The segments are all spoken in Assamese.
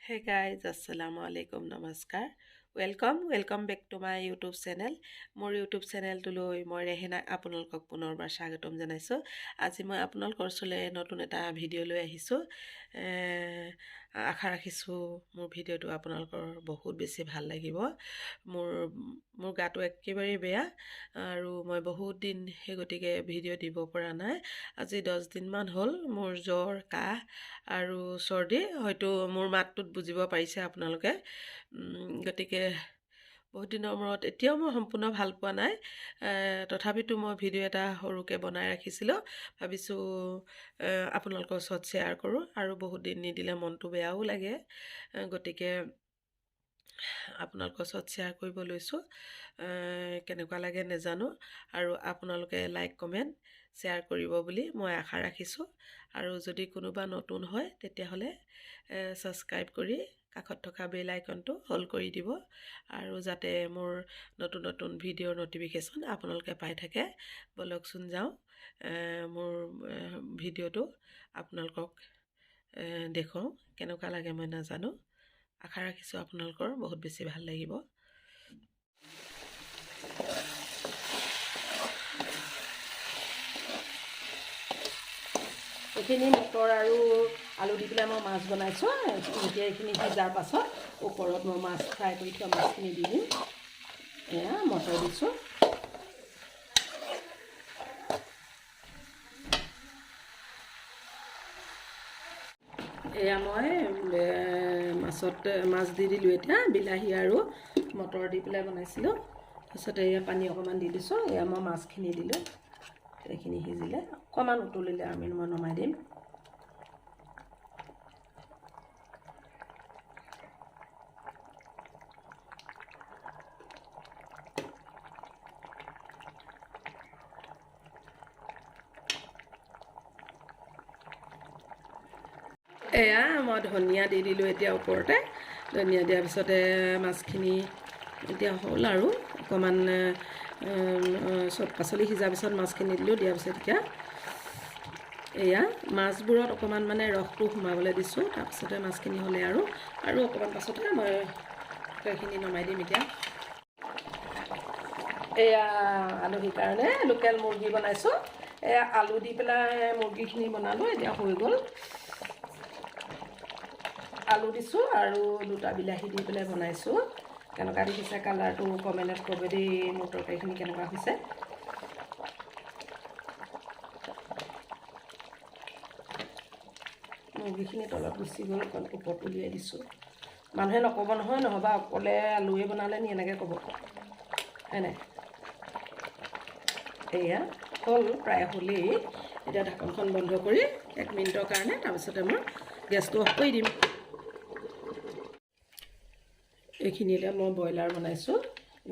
Hey guys, assalamu alaikum, namaskar. Welcome, welcome back to my YouTube channel. মোৰ ইউটিউব চেনেলটোলৈ মই ৰেহেনা আপোনালোকক পুনৰবাৰ স্বাগতম জনাইছোঁ। আজি মই আপোনালোকৰ ওচৰলৈ নতুন এটা ভিডিঅ' লৈ আহিছোঁ। আশা ৰাখিছোঁ মোৰ ভিডিঅ'টো আপোনালোকৰ বহুত বেছি ভাল লাগিব। মোৰ মোৰ গাটো একেবাৰেই বেয়া আৰু মই বহুত দিন সেই গতিকে ভিডিঅ' দিব পৰা নাই। আজি 10 দিনমান হ'ল মোৰ জ্বৰ, কাহ আৰু চৰ্দি। হয়তো মোৰ মাতটোত বুজিব পাৰিছে আপোনালোকে। গতিকে বহুত দিনৰ মূৰত, এতিয়াও মই সম্পূৰ্ণ ভাল পোৱা নাই, তথাপিতো মই ভিডিঅ' এটা সৰুকৈ বনাই ৰাখিছিলোঁ। ভাবিছোঁ আপোনালোকৰ ওচৰত শ্বেয়াৰ কৰোঁ আৰু বহুত দিন নিদিলে মনটো বেয়াও লাগে। গতিকে আপোনালোকৰ ওচৰত শ্বেয়াৰ কৰিব লৈছোঁ। কেনেকুৱা লাগে নেজানো আৰু আপোনালোকে লাইক, কমেণ্ট, শ্বেয়াৰ কৰিব বুলি মই আশা ৰাখিছোঁ। আৰু যদি কোনোবা নতুন হয়, তেতিয়াহ'লে ছাবস্ক্ৰাইব কৰি কাষত থকা বেল আইকনটো অল কৰি দিব আৰু যাতে মোৰ নতুন নতুন ভিডিঅ'ৰ ন'টিফিকেশ্যন আপোনালোকে পাই থাকে। ব'লকচোন যাওঁ, মোৰ ভিডিঅ'টো আপোনালোকক দেখুৱাওঁ। কেনেকুৱা লাগে মই নাজানো, আশা ৰাখিছোঁ আপোনালোকৰ বহুত বেছি ভাল লাগিব। এইখিনি মটৰ আৰু আলু দি পেলাই মই মাছ বনাইছোঁ। এতিয়া এইখিনি সিজাৰ পাছত ওপৰত মই মাছ ফ্ৰাই কৰি থোৱা মাছখিনি দি দিম। এয়া মটৰ দিছোঁ। এয়া মই মাছত মাছ দি দিলোঁ। এতিয়া বিলাহী আৰু মটৰ দি পেলাই বনাইছিলোঁ। তাৰপিছত এয়া পানী অকণমান দি দিছোঁ। এয়া মই মাছখিনি দিলোঁ। এইখিনি সিজিলে, অকণমান উতলিলে আমি মই নমাই দিম। এয়া মই ধনিয়া দি দিলোঁ এতিয়া ওপৰতে। ধনিয়া দিয়াৰ পিছতে মাছখিনি এতিয়া হ'ল আৰু অকণমান চব পাচলি সিজাৰ পিছত মাছখিনি দিলোঁ। দিয়াৰ পিছত এতিয়া এয়া মাছবোৰত অকণমান মানে ৰসটো সোমাবলৈ দিছোঁ। তাৰপিছতে মাছখিনি হ'লে আৰু আৰু অকণমান পাছতে মই তৰকাৰীখিনি নমাই দিম। এতিয়া এয়া আলহীৰ কাৰণে লোকেল মুৰ্গী বনাইছোঁ। এয়া আলু দি পেলাই মুৰ্গীখিনি বনালোঁ, এতিয়া হৈ গ'ল। আলু দিছোঁ আৰু দুটা বিলাহী দি পেলাই বনাইছোঁ। কেনেকুৱা দেখিছে কালাৰটো কমেণ্টত ক'ব দেই। মোৰ তৰকাৰীখিনি কেনেকুৱা হৈছে? মুৰ্গীখিনি তলত গুচি গ'ল, অকণ ওপৰত উলিয়াই দিছোঁ। মানুহে নক'ব নহয়, নহ'বা অকলে আলুৱে বনালে নি এনেকৈ ক'ব, হয় নাই? এয়া হ'ল, প্ৰায় হ'লেই। এতিয়া ঢাকনখন বন্ধ কৰি 1 মিনিটৰ কাৰণে, তাৰপিছতে মই গেছটো অফ কৰি দিম। এইখিনি এতিয়া মই ব্ৰইলাৰ বনাইছোঁ।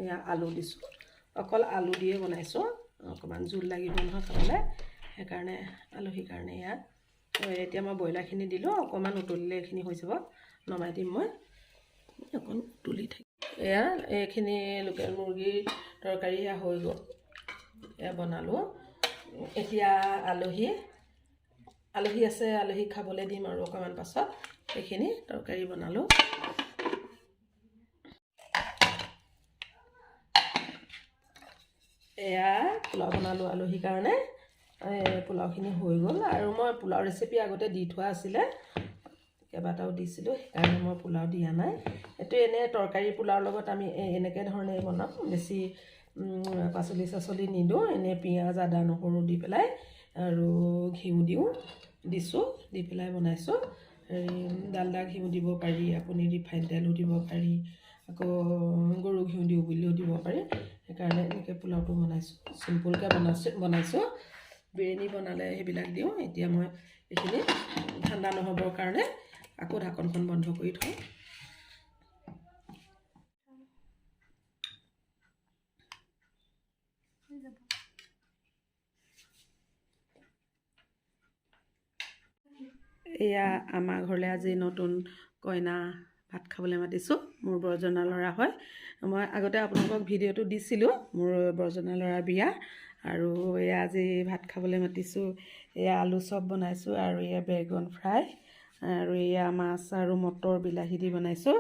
এয়া আলু দিছোঁ, অকল আলু দিয়ে বনাইছোঁ। অকণমান জোল লাগিব নহয় খাবলৈ, সেইকাৰণে আলহীৰ কাৰণে এয়া। এতিয়া মই ব্ৰইলাৰখিনি দিলোঁ। অকণমান উতলিলে এইখিনি হৈ যাব, নমাই দিম মই। অকণ উতলি থাকি এয়া এইখিনি লোকেল মুৰ্গীৰ তৰকাৰী এয়া হৈ গ'ল। এয়া বনালোঁ। এতিয়া আলহী আলহী আছে, আলহীক খাবলৈ দিম আৰু অকণমান পাছত। এইখিনি তৰকাৰী বনালোঁ। এয়া পোলাও বনালোঁ আলহীৰ কাৰণে। পোলাওখিনি হৈ গ'ল আৰু মই পোলাও ৰেচিপি আগতে দি থোৱা আছিলে, কেইবাটাও দিছিলোঁ, সেইকাৰণে মই পোলাও দিয়া নাই। এইটো এনেই তৰকাৰী পোলাওৰ লগত আমি এনেকৈ ধৰণে বনাওঁ। বেছি পাচলি চাচলি নিদিওঁ, এনেই পিঁয়াজ, আদা, নহৰু দি পেলাই আৰু ঘিউ দিওঁ, দিছোঁ, দি পেলাই বনাইছোঁ। হেৰি, ডালডা ঘিউ দিব পাৰি আপুনি, ৰিফাইন তেলো দিব পাৰি, আকৌ গৰু ঘিউ দিওঁ বুলিও দিব পাৰি। সেইকাৰণে এনেকৈ পোলাওটো বনাইছোঁ, চিম্পুলকৈ বনাইছোঁ বনাইছোঁ বিৰিয়ানী বনালে সেইবিলাক দিওঁ। এতিয়া মই এইখিনি ঠাণ্ডা নহ'বৰ কাৰণে আকৌ ঢাকনখন বন্ধ কৰি থওঁ। হৈ যাব। এয়া আমাৰ ঘৰলৈ আজি নতুন কইনা ভাত খাবলৈ মাতিছোঁ। মোৰ বৰজনা ল'ৰা হয়। মই আগতে আপোনালোকক ভিডিঅ'টো দিছিলোঁ, মোৰ বৰজনা ল'ৰাৰ বিয়া। আৰু এয়া আজি ভাত খাবলৈ মাতিছোঁ। এয়া আলু চপ বনাইছোঁ আৰু এয়া বেগন ফ্ৰাই। আৰু এয়া মাছ আৰু মটৰ বিলাহী দি বনাইছোঁ।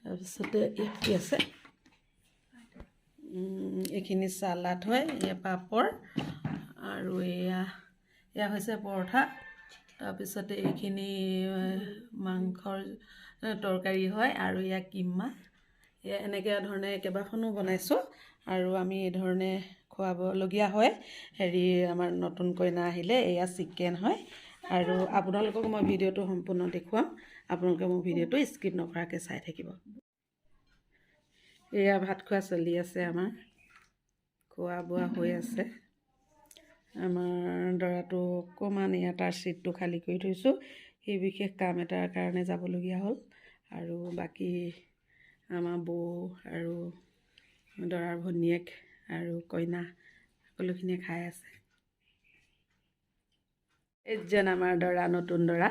তাৰপিছতে ইয়াত কি আছে? এইখিনি চালাড হয়, এয়া পাপৰ আৰু এয়া এয়া হৈছে পৰঠা। তাৰপিছতে এইখিনি মাংসৰ তৰকাৰী হয় আৰু এয়া কিমা। এয়া এনেকৈ ধৰণে কেইবাখনো বনাইছোঁ আৰু আমি এই ধৰণে খুৱাবলগীয়া হয়। হেৰি, আমাৰ নতুন কইনা আহিলে। এয়া চিকেন হয় আৰু আপোনালোকক মই ভিডিঅ'টো সম্পূৰ্ণ দেখুৱাম। আপোনালোকে মোৰ ভিডিঅ'টো স্কিপ নকৰাকৈ চাই থাকিব। এয়া ভাত খোৱা চলি আছে, আমাৰ খোৱা বোৱা হৈ আছে। আমাৰ দৰাটো অকণমান এয়া তাৰ ছিটটো খালী কৰি থৈছোঁ, সেই বিশেষ কাম এটাৰ কাৰণে যাবলগীয়া হ'ল। আৰু বাকী আমাৰ বৌ আৰু দৰাৰ ভনীয়েক আৰু কইনা সকলোখিনিয়ে খাই আছে। এইজন আমাৰ দৰা, নতুন দৰা।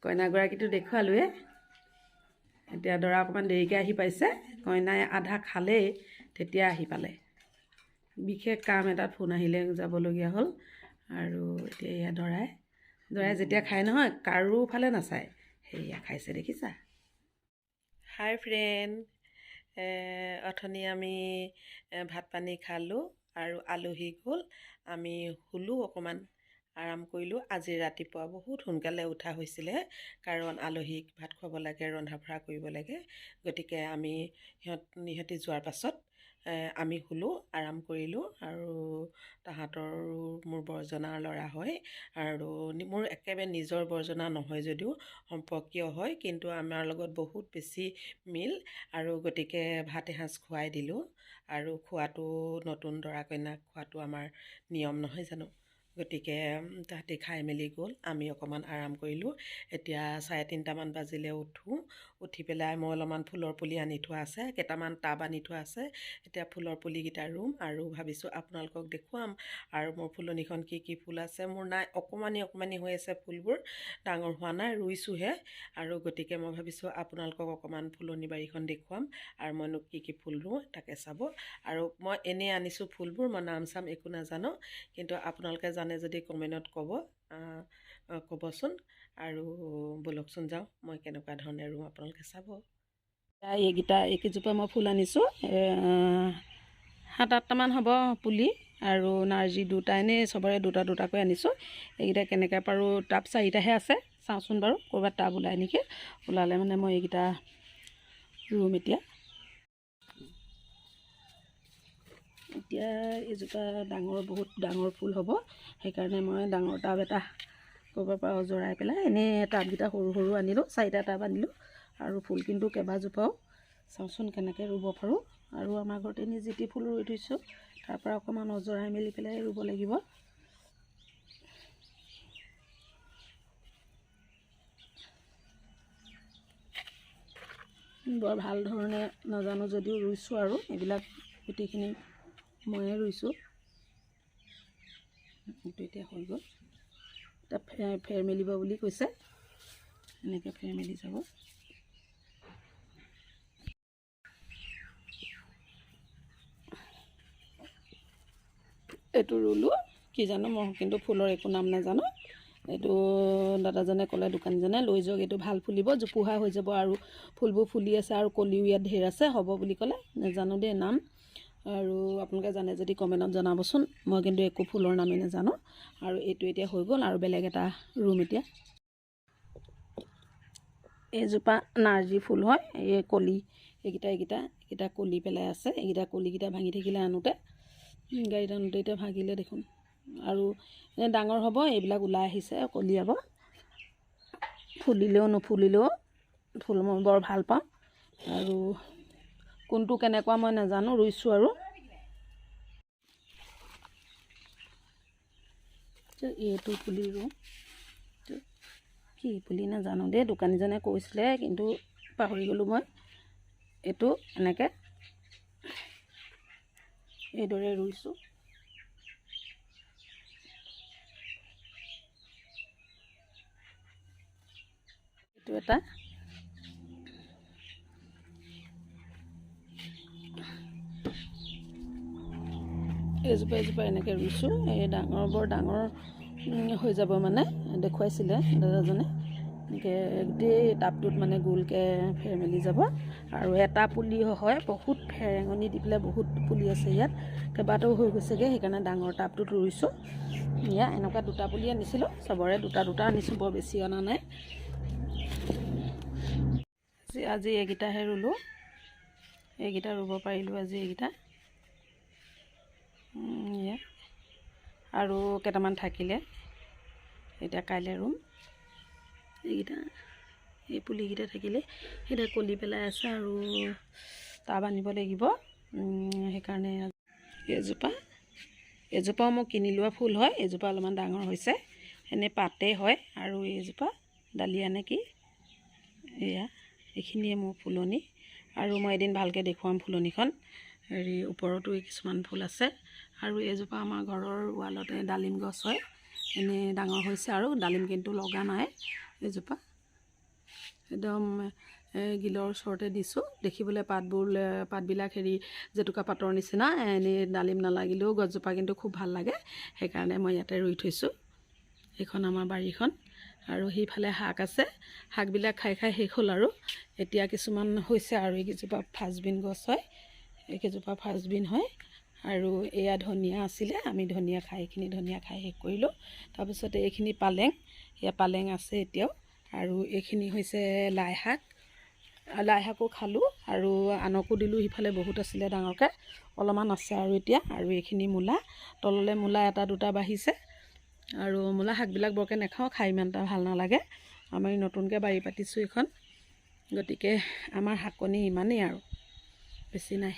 কইনাগৰাকীটো দেখুৱালোৱে। এতিয়া দৰা অকণমান দেৰিকৈ আহি পাইছে। কইনাই আধা খালেই, তেতিয়া আহি পালে। বিশেষ কাম এটাত ফোন আহিলে, যাবলগীয়া হ'ল। আৰু এতিয়া এয়া দৰাই যেতিয়া খায় নহয়, কাৰো ফালে নাচায়। সেয়া খাইছে, দেখিছা। হাই ফ্ৰেণ্ড, অথনি আমি ভাত পানী খালোঁ আৰু আলহী গ'ল, আমি শুলোঁ, অকণমান আৰাম কৰিলোঁ। আজি ৰাতিপুৱা বহুত সোনকালে উঠা হৈছিলে, কাৰণ আলহীক ভাত খুৱাব লাগে, ৰন্ধা বঢ়া কৰিব লাগে। গতিকে আমি ইহঁতি যোৱাৰ পাছত আমি শুলোঁ, আৰাম কৰিলোঁ। আৰু তাহাঁতৰো মোৰ বৰজনাৰ ল'ৰা হয় আৰু মোৰ একেবাৰে নিজৰ বৰজনা নহয় যদিও সম্পৰ্কীয় হয়, কিন্তু আমাৰ লগত বহুত বেছি মিল। আৰু গতিকে ভাত এসাঁজ খুৱাই দিলোঁ। আৰু খোৱাটো, নতুন দৰা কইনাক খোৱাটো আমাৰ নিয়ম নহয় জানো? গতিকে তাহাঁতি খাই মেলি গ'ল, আমি অকণমান আৰাম কৰিলোঁ। এতিয়া 3:30মান বাজিলে উঠোঁ। উঠি পেলাই মই অলপমান ফুলৰ পুলি আনি থোৱা আছে, কেইটামান টাব আনি থোৱা আছে। এতিয়া ফুলৰ পুলিকেইটা ৰুম আৰু ভাবিছোঁ আপোনালোকক দেখুৱাম আৰু মোৰ ফুলনিখন কি কি ফুল আছে। মোৰ নাই, অকণমানি অকণমানি হৈ আছে ফুলবোৰ, ডাঙৰ হোৱা নাই, ৰুইছোঁহে। আৰু গতিকে মই ভাবিছোঁ আপোনালোকক অকণমান ফুলনি বাৰীখন দেখুৱাম আৰু মইনো কি কি ফুল ৰুওঁ তাকে চাব। আৰু মই এনেই আনিছোঁ ফুলবোৰ, মই নাম চাম একো নাজানো, কিন্তু আপোনালোকে জানে যদি কমেণ্টত ক'বচোন। আৰু ব'লকচোন যাওঁ, মই কেনেকুৱা ধৰণে ৰুওঁ আপোনালোকে চাব। এইকেইটা, এইকেইজোপা মই ফুল আনিছোঁ, 7-8টামান হ'ব পুলি। আৰু নাৰ্জী দুটা, এনেই চবৰে দুটা দুটাকৈ আনিছোঁ। এইকেইটা কেনেকৈ পাৰোঁ, টাব চাৰিটাহে আছে, চাওঁচোন বাৰু ক'ৰবাত টাব ওলাই নেকি। ওলালে মানে মই এইকেইটা ৰুম। এতিয়া এতিয়া এইজোপা ডাঙৰ, বহুত ডাঙৰ ফুল হ'ব, সেইকাৰণে মই ডাঙৰ টাব এটা ক'ৰবাৰ পৰা অজৰাই পেলাই এনেই টাবকেইটা সৰু সৰু আনিলোঁ, চাৰিটা টাব আনিলোঁ। আৰু ফুল কিন্তু কেইবাজোপাও, চাওঁচোন কেনেকৈ ৰুব পাৰোঁ। আৰু আমাৰ ঘৰত এনেই যি টি ফুল ৰুই থৈছোঁ, তাৰ পৰা অকণমান অজৰাই মেলি পেলাই ৰুব লাগিব। বৰ ভাল ধৰণে নাজানো যদিও ৰুইছোঁ। আৰু এইবিলাক গোটেইখিনি ময়ে ৰুইছোঁ। এইটো এতিয়া হৈ গ'ল। এতিয়া ফেৰ মেলিব বুলি কৈছে, এনেকৈ ফেৰ মেলি যাব। এইটো ৰুলোঁ, কি জানো মই কিন্তু ফুলৰ একো নাম নাজানো। এইটো দাদাজনে ক'লে, দোকানীজনে, লৈ যাওক এইটো ভাল ফুলিব, জোপোহা হৈ যাব আৰু ফুলবোৰ ফুলি আছে আৰু কলিও ইয়াত ঢেৰ আছে, হ'ব বুলি ক'লে। নাজানো দেই নাম, আৰু আপোনালোকে জানে যদি কমেণ্টত জনাবচোন। মই কিন্তু একো ফুলৰ নামেই নাজানো। আৰু এইটো এতিয়া হৈ গ'ল আৰু বেলেগ এটা ৰুম। এতিয়া এইজোপা নাৰ্জী ফুল হয়। এই কলি এইকেইটা এইকেইটা এইকেইটা কলি পেলাই আছে। এইকেইটা কলিকেইটা ভাঙি থাকিলে আনোতে, গাড়ীত আনোতে এতিয়া ভাগিলে দেখোন। আৰু এনে ডাঙৰ হ'ব, এইবিলাক ওলাই আহিছে কলিয়াব। ফুলিলেও নুফুলিলেও ফুল মই বৰ ভাল পাওঁ। আৰু কোনটো কেনেকুৱা মই নাজানো, ৰুইছোঁ। আৰু এইটো পুলি ৰুওঁ, কি পুলি নাজানো দেই, দোকানীজনে কৈছিলে কিন্তু পাহৰি গ'লোঁ মই। এইটো এনেকৈ এইদৰে ৰুইছোঁ। এইটো এটা এজোপা এজোপা এনেকৈ ৰুইছোঁ। এই ডাঙৰ, বৰ ডাঙৰ হৈ যাব মানে দেখুৱাইছিলে দাদাজনে। এনেকৈ গোটেই টাবটোত মানে গোলকৈ ফেৰ মেলি যাব। আৰু এটা পুলি হয়, বহুত ফেৰেঙনি দি পেলাই বহুত পুলি আছে ইয়াত, কেইবাটাও হৈ গৈছেগৈ, সেইকাৰণে ডাঙৰ টাবটোত ৰুইছোঁ। এয়া এনেকুৱা দুটা পুলি আনিছিলোঁ, চবৰে দুটা দুটা আনিছোঁ, বৰ বেছি অনা নাই। আজি এইকেইটাহে ৰুলোঁ, এইকেইটা ৰুব পাৰিলোঁ আজি এইকেইটা। এয়া আৰু কেইটামান থাকিলে এতিয়া কাইলৈ ৰুম। এইকেইটা, এই পুলিকেইটা থাকিলে সেইকেইটা কলি পেলাই আছে আৰু টাব আনিব লাগিব। সেইকাৰণে এজোপাও মই কিনি লোৱা ফুল হয়। এজোপা অলপমান ডাঙৰ হৈছে, এনেই পাতেই হয়। আৰু এইজোপা ডালিয়া নে কি, এয়া এইখিনিয়ে মোৰ ফুলনি। আৰু মই এদিন ভালকৈ দেখুৱাম ফুলনিখন। হেৰি ওপৰতো কিছুমান ফুল আছে। আৰু এইজোপা আমাৰ ঘৰৰ ৱালতে ডালিম গছ হয়, এনেই ডাঙৰ হৈছে আৰু ডালিম কিন্তু লগা নাই। এইজোপা একদম গিলৰ ওচৰতে দিছোঁ, দেখিবলৈ পাতবিলাক হেৰি জেতুকা পাতৰ নিচিনা। এনেই ডালিম নালাগিলেও গছজোপা কিন্তু খুব ভাল লাগে, সেইকাৰণে মই ইয়াতে ৰুই থৈছোঁ। এইখন আমাৰ বাৰীখন। আৰু সেইফালে শাক আছে, শাকবিলাক খাই খাই শেষ হ'ল আৰু এতিয়া কিছুমান হৈছে। আৰু এইকেইজোপা ফ্ৰান্সবিন গছ হয়, এইকেইজোপা ফ্ৰান্সবিন হয়। আৰু এয়া ধনিয়া আছিলে, আমি ধনিয়া খাই এইখিনি ধনিয়া খাই শেষ কৰিলোঁ। তাৰপিছতে এইখিনি পালেং, এয়া পালেং আছে এতিয়াও। আৰু এইখিনি হৈছে লাই শাক, লাই শাকো খালোঁ আৰু আনকো দিলোঁ। সিফালে বহুত আছিলে ডাঙৰকৈ, অলপমান আছে আৰু এতিয়া। আৰু এইখিনি মূলা, তললৈ মূলা এটা দুটা বাঢ়িছে। আৰু মূলা শাকবিলাক বৰকৈ নাখাওঁ, খাই ইমান এটা ভাল নালাগে। আমি নতুনকৈ বাৰী পাতিছোঁ এইখন, গতিকে আমাৰ শাকনি ইমানেই আৰু বেছি নাই।